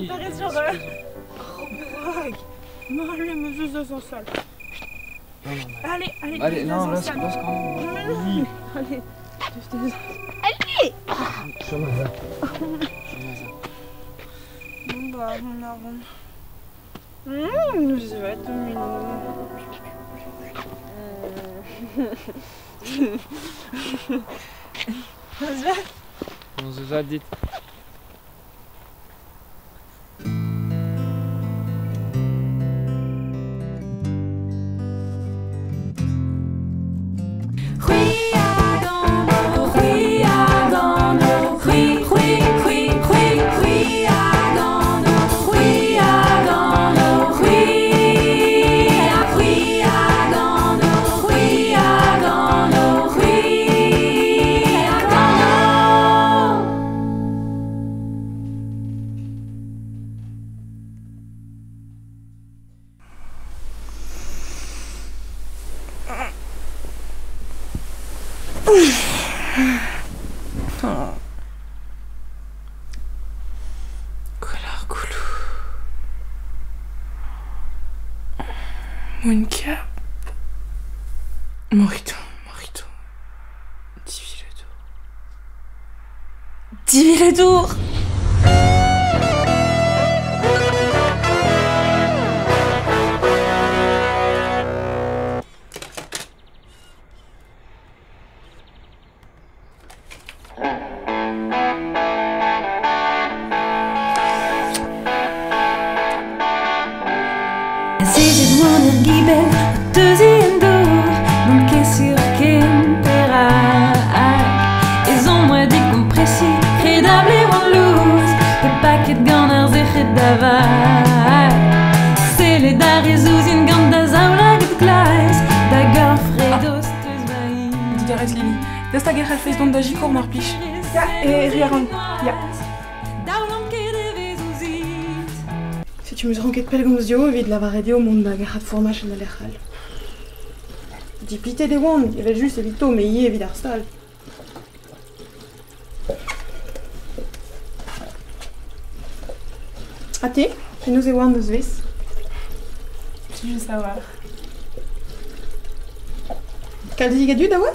pas te sur... Oh, Allez, mesure de son sol. Allez, allez, allez, non, laisse, laisse quand même. Allez, allez. Bon bah, on a rond. Nous va être mignon. On se va dit. Mooncap. Morito, Morito. Divi le tour. Divi le tour. Si tu me ranket pelgomzio evit lavaret eo mont da gerc'hat formaj en alec'hal. Diplitet e oan, evel just evito, me ivez evit ar stal. Ha te, penaos e oan eus vez? Tu veux savoir. Kalzik a dud a oa?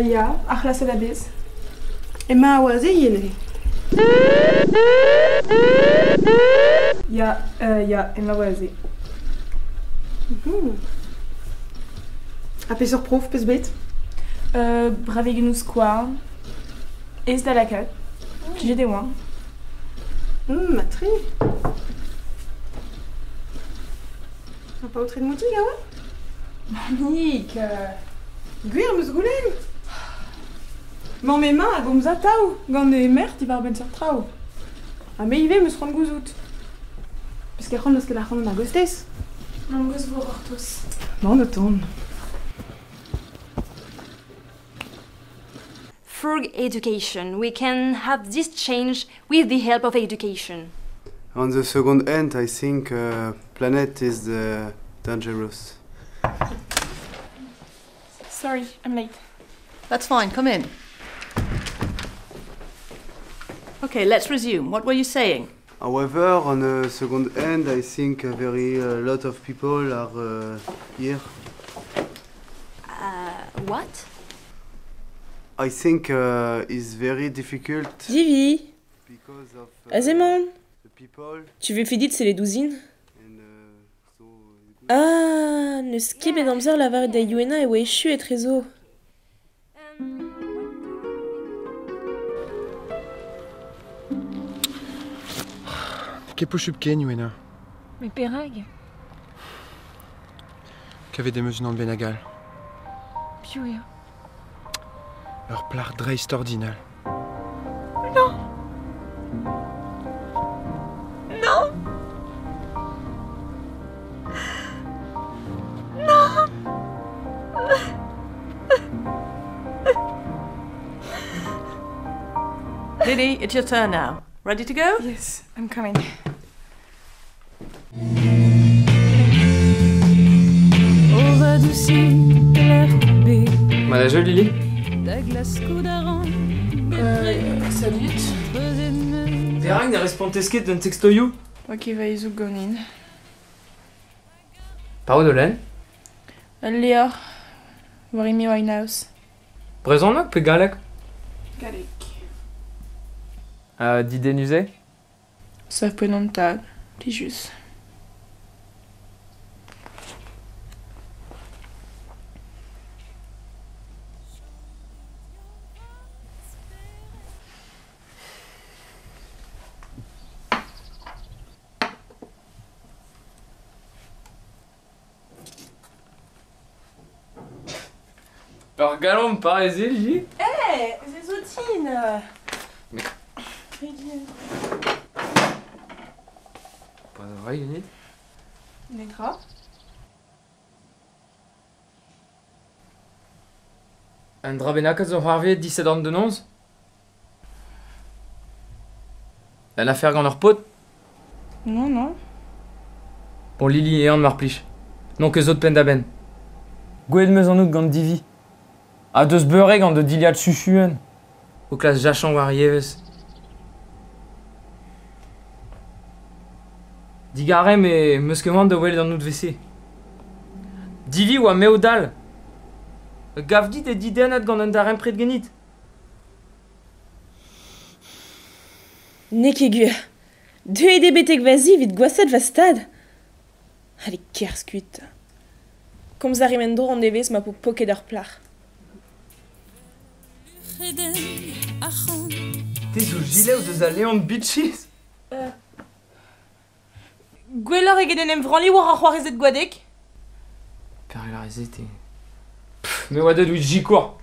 Ya, ar c'hlasad a-bezh. Emañ a oa aze ivez. Ya, ya, emañ oa aze. Ha peseurt prof peus bet? Bravegennoù skouarn, ez da lakaat, plijet e oan. Mat-tre. Ha paotred moutig a oa? Mammig. Gwir am eus goulenn. Mamm emañ a gomz atav gant e merc'h diwar-benn seurt traoù. Ha me ivez am eus c'hoant gouzout. Peus ket c'hoant eus ket ac'hanon ar gostez? Mamm gozh vo gortoz. Mañ o tont. Through education, we can have this change with the help of education. On the second hand, I think planet is dangerous. Sorry, I'm late. That's fine, come in. Okay, let's resume. What were you saying? However, on the second hand, I think a very lot of people are here. What? I think it's very difficult. Divi. Because of Azemon. the people. Tu veux fidit c'est les douzaines? And, so Ah, neus ket bet amzer lavaret da Youena e oa echu e trezo. Ket posupl ken, Youena. Mais perag? Kavet em eus unan bennak all. Piv eo? Ur plac'h dreist-ordinal. Non. Non. Non. Lily, it's your turn now. Ready to go? Yes, I'm coming. Ma la Lily? Salut. Perak ne respontez ket d'un textoioù? Ok, va ezoug ganin. Paro de len? Ul levr, war Amy Winehouse. Brezhoneg pe galleg? Galleg. Didenus eo? Sav-poent an tad, plijus. Ur galon parezil, J? Eh, Zezotine. Mais... Pas vrai, Unit? Netra. Un dra bennak a zo c'hoarvezet disadorn da noz? Un afer gant ur paotr? Non, non. Bon, Lili e an mar plij. N'on ket sot penn-da-benn. Gwelet 'm eus an out gant Divi. Ha deus beure gant da dilhad chuchuen. O klask jachañ war e evezh. Digarez met 'm eus ket c'hoant da welet an out 'vese. Divi oa mev dall. Gav dit eo didennet gant un darempred ganit. N'eo ket gwir. Deuet eo betek va zi evit gwashaat va stad. Allez, kerzh kuit. Komz a rimp en-dro an devezh ma po poket ur plac'h. Te zo gilev deus al Leon Beaches? Gwelloc'h eget en em vranliñ war ar c'hoarezed gwadek. Perak a rez-te? Pff, me oa deuet evit sikour.